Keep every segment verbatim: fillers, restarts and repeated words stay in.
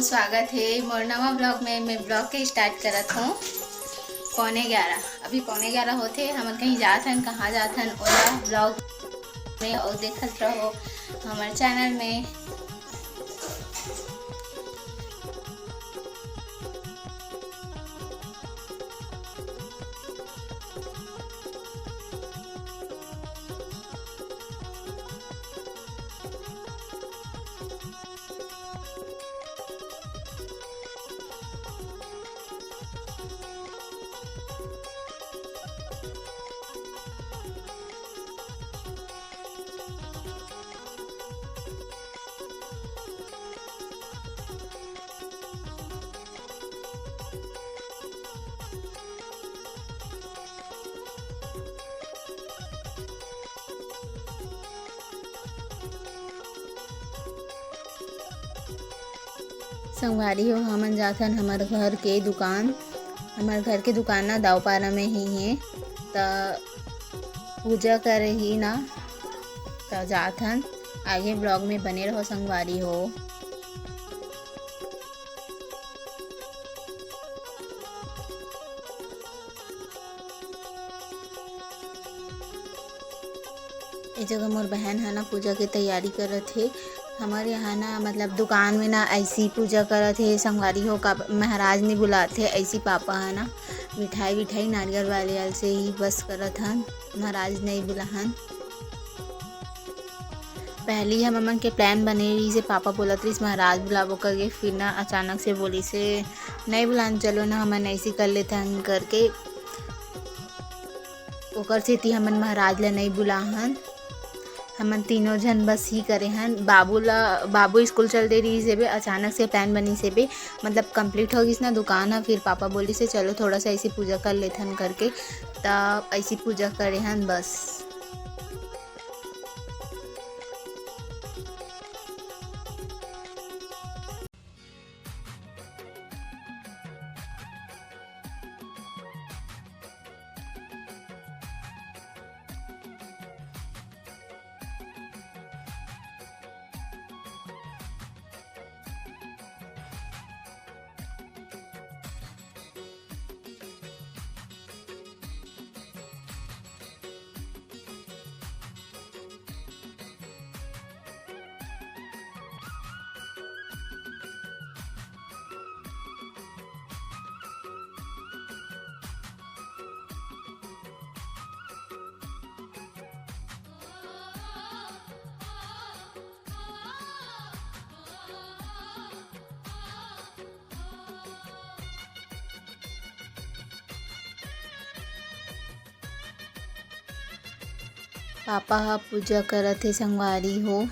स्वागत हे मोर नवा ब्लॉग में। मैं ब्लॉग के स्टार्ट करत हूँ पौने ग्यारह। अभी पौने ग्यारह होथे, हमन कहीं जात हन, कहाँ जात हन, ओला ब्लॉग में और देखत रहो हमर चैनल में। संगवारी हो, हमन जाथन हमर घर के दुकान। हमर घर के दुकान ना दावपारा में ही हे, त पूजा करे ही ना, त जाथन। आगे ब्लॉग में बने रहो संगवारी हो। ए जगह मोर बहन ह ना पूजा के तैयारी करत हे। हमर यहाँ ना, मतलब, दुकान में ना ऐसी पूजा करत हे संगवारी हो, का महाराज नहीं बुलात हे, ऐसी पापा ह ना मिठाई विठाई नारियल वाले से ही बस करत हन, महाराज नहीं बुलाहन। पहली हम हमन के प्लान बने रहिस हे, पापा बोलत रहिस महाराज बुलाबो करके, फिर ना अचानक से बोलिस हे नहीं बुलान, चलो ना हमन ऐसी कर लेथन करके। ओकर सेती हमन महाराज ला नहीं बुलाहन। हमन तीनों झन बस ही करे हन। बाबू ला, बाबू स्कूल चल दे रहिस हेबे, अचानक से प्लान बनिस हेबे, मतलब कंप्लीट हो गिस ना दुकान ह। फिर पापा बोलिस हे चलो थोड़ा सा ऐसी पूजा कर लेथन करके, त ऐसी पूजा करे हन बस। पापा ह पूजा करत हे संगवारी हो।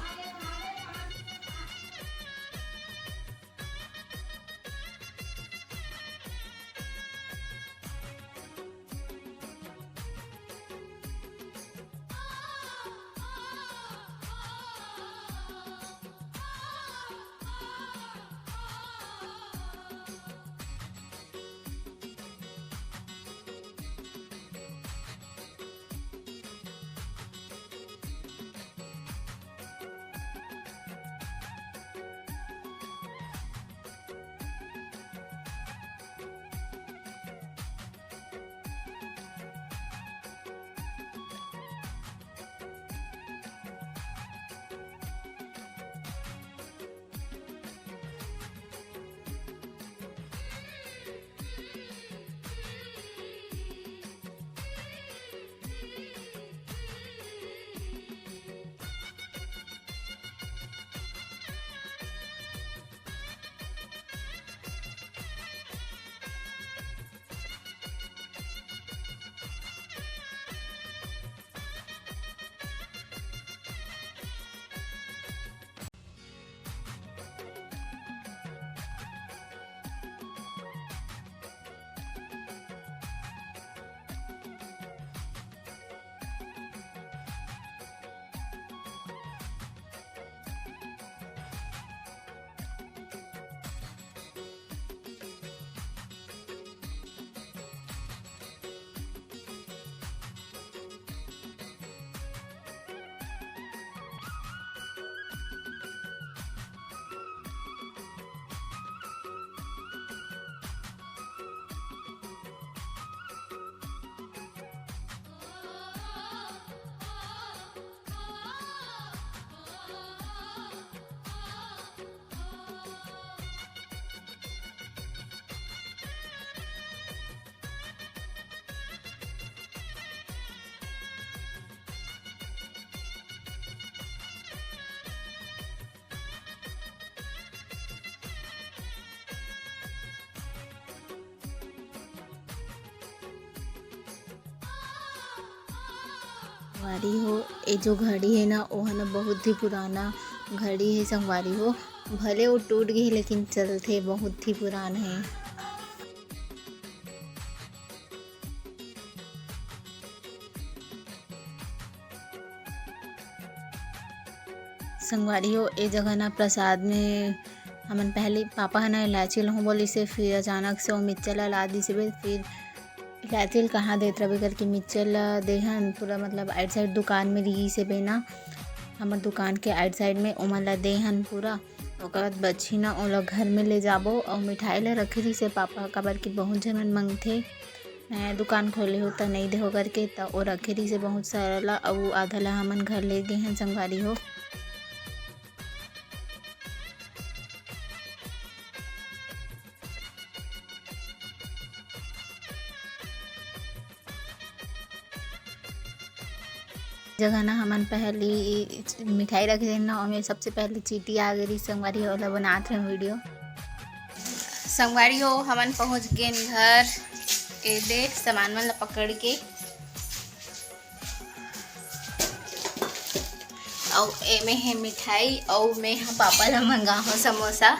संगवारी हो, ए जो घड़ी हे ना, ओह ना बहुत ही पुराना घड़ी हे संगवारी हो। भले वो टूट गे हे, लेकिन चलथे, बहुत ही पुराना हे। संगवारी हो, ए जगह ना प्रसाद में हमन पहले, पापा ह ना इलायची लहूँ बोलिस हे, फिर अचानक से वो मिक्सचर ला ला दिस हे, फिर इलायची ल कहाँ देत रबे करके मिक्सचर ला देहन पूरा, मतलब आइट साइड दुकान में रिहिस हे बे ना, हमर दुकान के आइट साइड में, ओमन ला देहन पूरा। ओकर बाद बचही ना, ओला घर में ले जाबो। अउ मिठाई ला रखे रिहिस हे पापा, काबर कि बहुत झन मन मंगथे, नया दुकान खोले हो त नइ देहो करके, त ओ रखे रिहिस हे बहुत सारा ला, अउ आधा ला हमन घर ले गे हन संगवारी हो। जगह ना हमन पहली मिठाई रख देन ना, ओमे सबसे पहले चींटी आ गे रिहिस संगवारी हो, ओला बनात रहे वीडियो। संगवारी हो, हमन पहुंच गेन घर, ए दे सामान मन ला पकड़ के। अउ एमे हे मिठाई, अउ मैं ह पापा ला मंगाहूँ समोसा,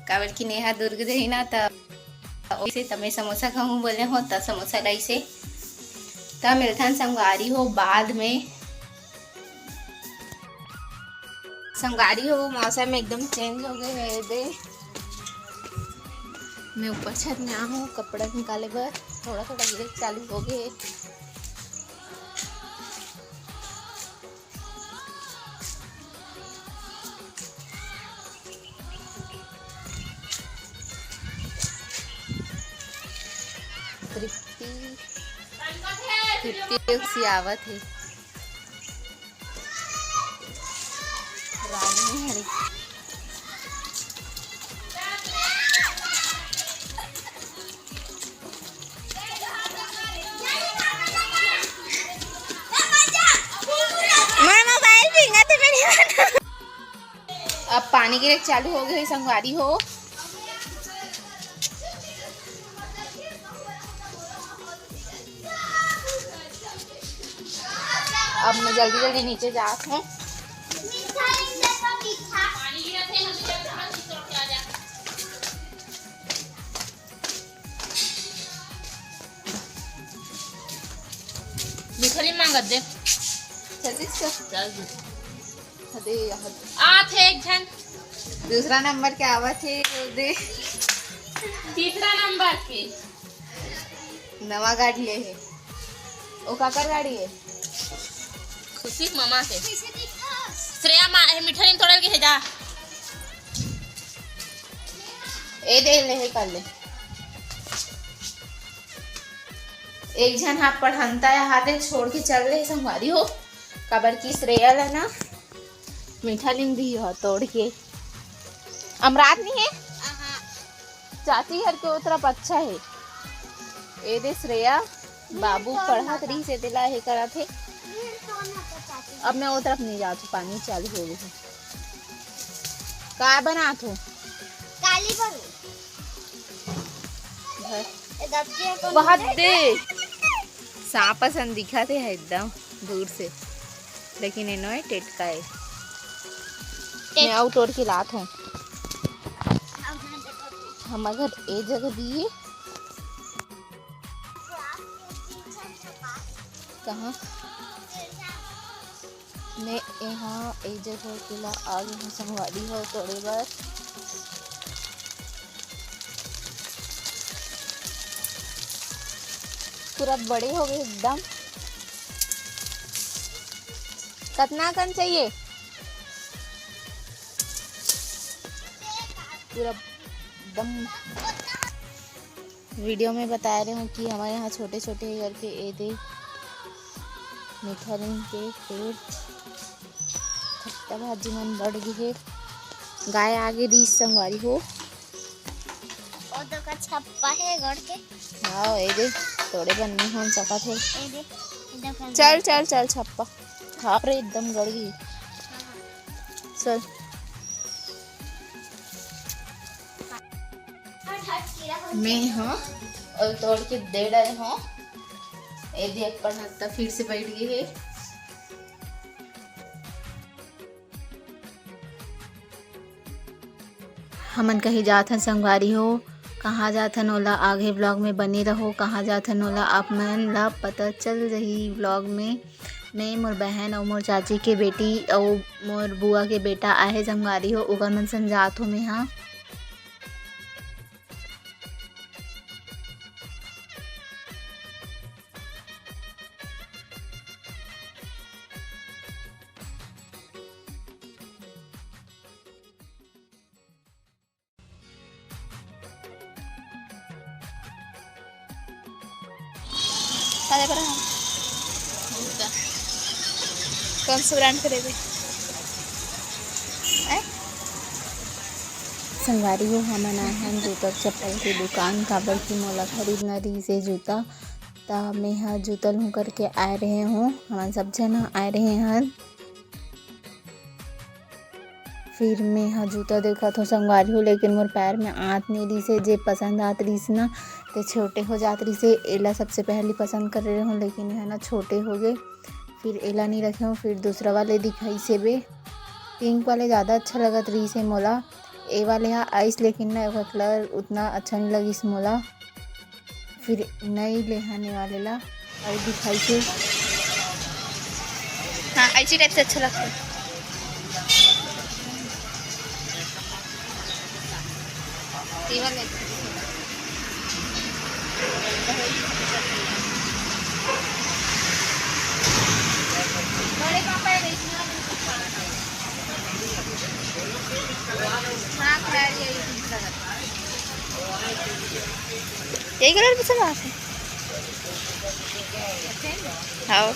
काबर कि नेहा दुर्ग जही ना, त ओइसे त मैं समोसा खाहूँ बोले हो, त समोसा लाइसे। त मिलथन संगवारी हो बाद में। संगवारी हो, मौसम एकदम चेंज हो गए हे दे। मैं ऊपर छत में आहूँ कपड़ा निकाले बर, थोड़ा थोड़ा गिरे चालू हो गए। तृप्ति, तृप्ति सियावत हे। रागनी हरे। मैं मोबाइल भींगा तो मेरी। अब पानी गिरे चालू हो गए संगवारी हो। अब मैं जल्दी जल्दी नीचे जात हूँ। मीठा नहीं मांगत दे। चल इसका। चल दे। अरे यार। आत हे एक झन। दूसरा नंबर के आवत हे, वो दे। तीसरा नंबर के। नवा गाड़ी हे। ओ काकर गाड़ी हे? खुशी ममा के। श्रेया माँ, हे मिठाई तोड़ल के हे जा। ए दे ले हे कर ले। एक झन हा पढ़ंता यहाँ दे छोड़ के चल रहे संगवारी हो, काबर की श्रेया ला ना मीठा लिंग दी हो तोड़ के। अमरात नहीं है? चाची घर के ओ तरफ अच्छा है। ए दे श्रेया, बाबू पढ़त रही से तेला हे करत हे। अब मैं ओ तरफ नहीं जात हूँ, पानी चालू हो गई है। का बनात हो? काली बनू। घर। ए, दबके अपन बहुत दे। सांप असन दिखत हे एकदम दूर से, लेकिन एनो ए टेटका ए। टेट- मैं आउ तोड़ के लात हूँ। हमर घर ए जगह दिए। कहाँ? मैं यहाँ ए जगह के ला आ गे हूँ संगवारी हो तोड़े बर। पूरा बड़े हो गए एकदम। कतना कन चाहिए? पूरा एकदम। वीडियो में बताए रहे हूँ कि हमारे यहाँ छोटे छोटे करके ए दे मीठा नीम के पेड़, खट्टा भाजी मन बढ़ गे हे। गाय आगे रीस संगवारी हो। ओ तो का छप्पा हे गड़ के। हाँ, ए दे, तोड़े बन्नी हो सकत हे। ए दे, ए दे कर चल, चल, चल, छप्पा। हाँ रे, एकदम गड़ गई। चल। मैं हाँ, और तोड़ के दे डाले हाँ। ए दे, अपन हत्ता फिर से बैठ गई है। हमन कहीं जात हन संगवारी हो, कहाँ जात हन ओला आगे vlog में बने रहो। कहाँ जात हन ओला आप मन ला पता चल जही vlog में। मैं, मोर बहन अउ मोर चाची के बेटी अउ मोर बुआ के बेटा आहे संगवारी हो, ओकर मन संग जात हो मैं हा। काले पर हम जूता कौन से ब्रांड के लेबे? हैं? संगवारी हो, हमन आए हन जूता चप्पल के दुकान, काबर कि मोला खरीदना रहिस हे जूता, त मैं ह जूता लूँ करके आए रहे हूँ। हमन सब झन ह आए रहे हन। फिर मैं ह जूता देखत हो संगवारी हो, लेकिन मोर पैर में आत नहीं रहिस हे। जे पसंद आत रहिस ना, ते छोटे हो जात रहिस हे। एला सबसे पहली पसंद करे रहूँ, लेकिन यह ना छोटे हो गए। फिर एला नहीं रखे हूँ, फिर दूसरा वाले दिखाई से बे, पिंक वाले ज़्यादा अच्छा लगत रहिस हे मोला। ए वाले हा आइस, लेकिन ना ओकर कलर उतना अच्छा नहीं लगिस मोला। फिर नई लेहन ए वाले ला, अउ दिखाई से। हाँ, ऐसी टाइप से अच्छा लगता है। ये वाला। बड़े पापा ये देखना। हाँ, खैर, यही ठीक लगा। यही कलर पसंद आते हैं। हाँ।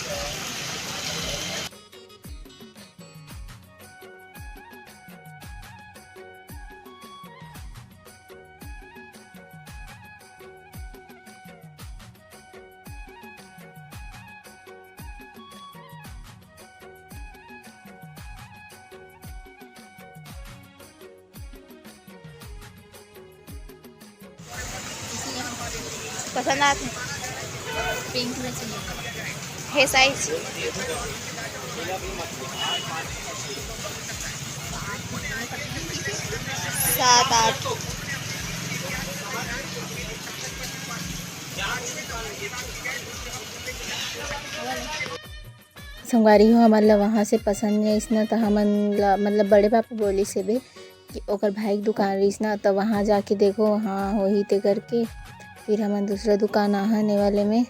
पसंद आत हे। पिंक में चाहिए। हे साइज सात आठ। संगवारी हो, हमन ला वहाँ से पसंद नहीं आइस ना, त हमन ला, मतलब, बड़े पापा बोलिस हेबे कि ओकर भाई के दुकान रहिस ना, त वहाँ जाके देखो, वहाँ होही ते करके। फिर हमन दूसरा दुकान आहन ए वाले में।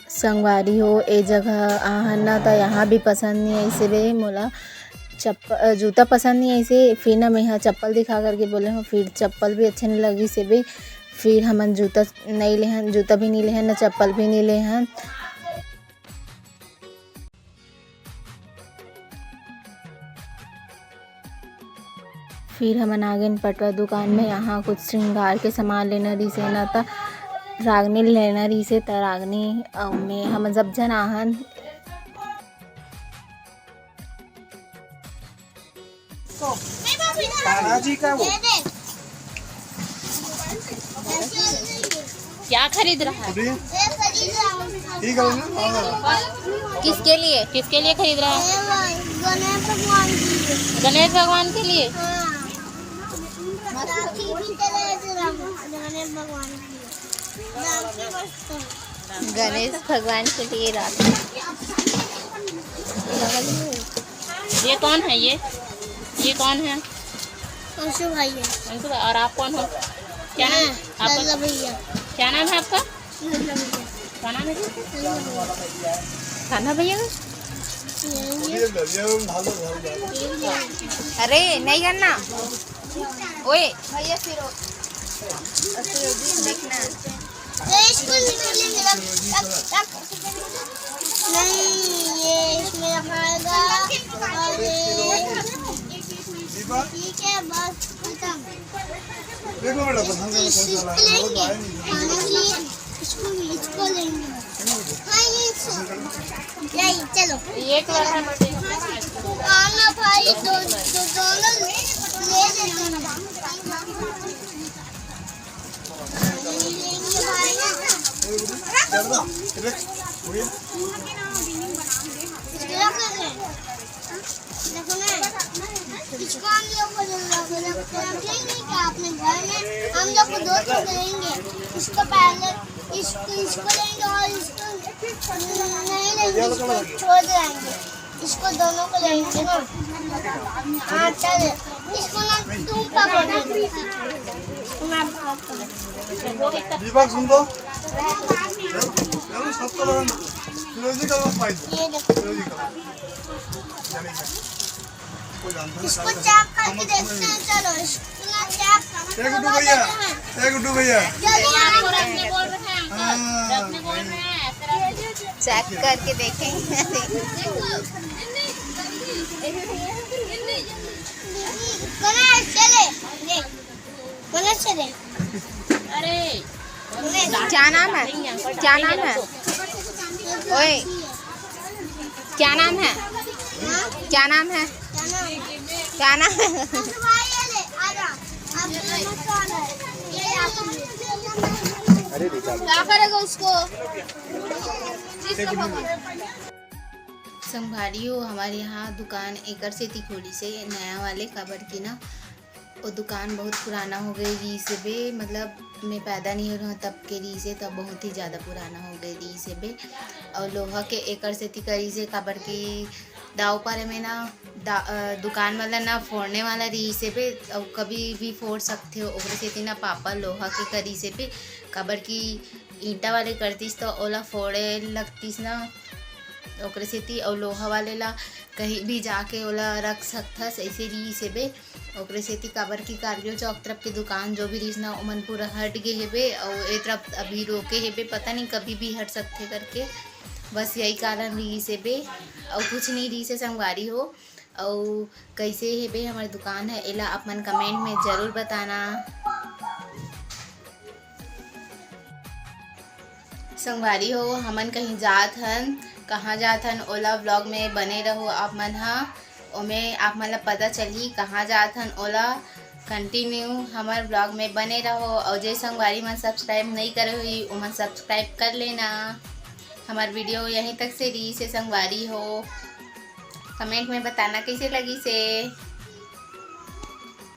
संगवारी हो, ए जगह आहन ना, त यहाँ भी पसंद नहीं आइसे बे मोला। चप्प-, अ, जूता पसंद नहीं आइसे, फिर ना मैं यहाँ चप्पल दिखा करके बोले हूँ, फिर चप्पल भी अच्छे नहीं लगिस हे बे। फिर हमन जूता नहीं लेहन, जूता भी नहीं लेहन, ना चप्पल भी नहीं लेहन। फिर हमन आ गेन पटवा दुकान में। यहाँ कुछ श्रृंगार के सामान लेना रहिसे ना, त रागनी लेना रहिसे, त रागनी अउ मैं, हमन सब झन आहन। कान्हा जी का वो। क्या खरीद रहा है? अभी ठीक है ना? हाँ। किसके लिए, किसके लिए खरीद रहा है? गणेश भगवान के लिए। गणेश भगवान के लिए? हाँ। राखी भी चले थे राम, गणेश भगवान के लिए। राखी बस तो। गणेश भगवान के लिए राखी। ये कौन है? ये, ये कौन है? अंशु भाई है। अंशु भाई, और आप कौन हो? क्या नाम मैं आपका? लल्ला भैया। क्या नाम है आपका? लल्ला भैया। क्या नाम है जी? लल्ला भैया। कान्हा भैया का? ये, ये। अरे, नहीं करना। ओए, भैया फिर वो, फिर वो देखना। ये इसको निकालेंगे, रख, रख, रख। नहीं, ये इसमें रखाएगा और ये, ठीक है, बस खत्म। देखो बेटा, पसंद है, कौन सा लाए? वो तो आए नहीं। खाने के लिए इसको, इसको लेंगे। हाँ, ये इसको। यही, चलो। ये कलर है। हाँ ना भाई, दो, दो, दोनों ले लेते हैं। ये लेंगे भाई। इसको रख लेते हैं। देखो ना, इसको हम लोग को रखेंगे क्या अपने घर में? हम लोग को दो चीज करेंगे। इसको पहले, इसको, इसको लेंगे और इसको नहीं लेंगे, इसको छोड़ देंगे। इसको दोनों को लेंगे ना। हाँ, चल, इसको ना तुम पकड़ लो। मैं पकड़ता हूँ। दीपक, सुन तो। चलो, सबको लगाना। फिरोजी कलर पाहिजे। ये देखो। फिरोजी कलर। इसको चेक करके देखते हैं, चलो, इसको ना चेक ए गुड्डू भैया, ए गुड्डू भैया। जल्दी आओ। रखने बोल रहे हैं अंकल, हाँ। रखने बोल रहे हैं, ऐसे रख दो। चेक करके देखेंगे। बना, चले, देख। बोलो, चले। अरे, क्या नाम है? क्या नाम है? ओए, क्या नाम है? क्या नाम है? क्या नाम है? क्या करेगा उसको? संगवारी हो, हमर यहाँ दुकान एकर सेती खोलिसे नया वाले, काबर कि ना, वो दुकान बहुत पुराना हो गए रहिस हे बे, मतलब मैं पैदा नहीं हो रहा तब के रहिस हे, तब बहुत ही ज़्यादा पुराना हो गए रहिस हे बे। और लोहा के एकर सेती करिस हे, काबर कि दाव पर में ना दा-, अ, दुकान वाला ना फोड़ने वाला रहिस हे बे, और कभी भी फोड़ सकथे, ओकरे सेती ना पापा लोहा के करिस हे बे, काबर कि ईंटा वाले करतिस तो ओला फोड़े लगतिस ना, ओकरे सेती। और लोहा वाले ला कहीं भी जाके ओला रख सकथस, ऐसे रहिस हे बे। ओकरे सेती काबर कि कारगिल चौक तरफ के दुकान जो भी रहिस ना, ओमन पूरा हट गे हेबे, अउ ए तरफ अभी रोके हेबे, पता नहीं कभी भी हट सकथे करके, बस यही कारण रहिस हेबे, अउ कुछ नहीं रहिस हे संगवारी हो। अउ कैसे हेबे हमर दुकान है, एला आप मन कमेंट में जरूर बताना। संगवारी हो, हमन कहीं जात हन, कहाँ जात हन, ओला व्लॉग में बने रहो आप मन ह। ओमे आप मन ला पता चलही कहाँ जात हन, ओला कंटिन्यू हमर व्लॉग में बने रहो। और जे संगवारी मन सब्सक्राइब नहीं करे हुई, ओमन सब्सक्राइब कर लेना। हमर वीडियो यहीं तक से रहिस हे संगवारी हो। कमेंट में बताना कैसे लगिस हे।